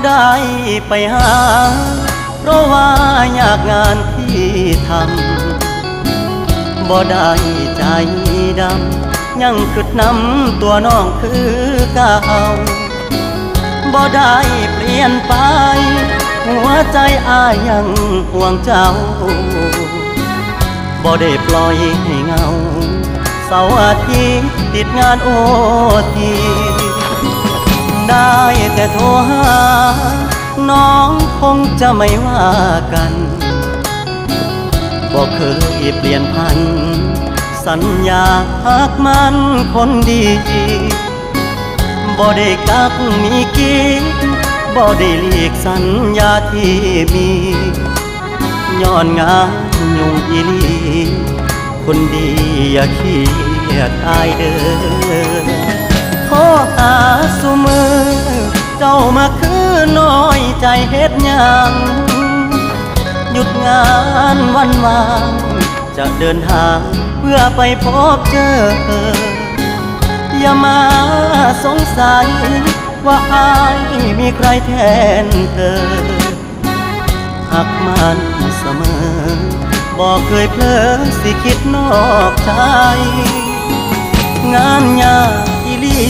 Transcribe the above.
ໄດ້ໄປຫາ ເພາະວ່າຍາກງານທີ່ທຳ ບໍ່ໄດ້ໃຈດຳ ຍັງຄິດນຳຕົວນ້ອງຄືເກົ່າ ບໍ່ໄດ້ປ່ຽນໄປ ຫົວໃຈອ້າຍຍັງຫ່ວງເຈົ້າ ບໍ່ໄດ້ປ່ອຍໃຫ້ເຫງົາ ເສົາອາທິດຕິດງານໂອທີ ໄດ້ແຕ່ໂທຫາ ນ້ອງຄົງຈະໄມ່ວ່າກັນ ບໍ່ເຄີຍປ່ຽນຜັນ ສັນຍາຮັກໝັ້ນຄົນດີ ບໍ່ໄດ້ກັກມີກີດ ບໍ່ໄດ້ຫຼີກສັນຍາທີ່ມີ ຍ້ອນງານຫຍຸ້ງອີ່ຫຼີ ຄົນດີຢ່າຄຽດອ້າຍເດີ ໂທຫາຊຸມື້ ເຈົ້າມາຄືນ້ອຍໃຈເຮັດຫຍັງ ຢຸດງານວັນວ່າງ ຈະເດີນທາງເພື່ອໄປພົບເຈີ ຢ່າມາສົງໄສວ່າອ້າຍມີໃຄແທນເທີ ຮັກໝັ້ນສະເໝີ ບໍ່ເຄີຍເຜີຊິຄິດນອກໃຈ ງານຍາກອີ່ຫຼີ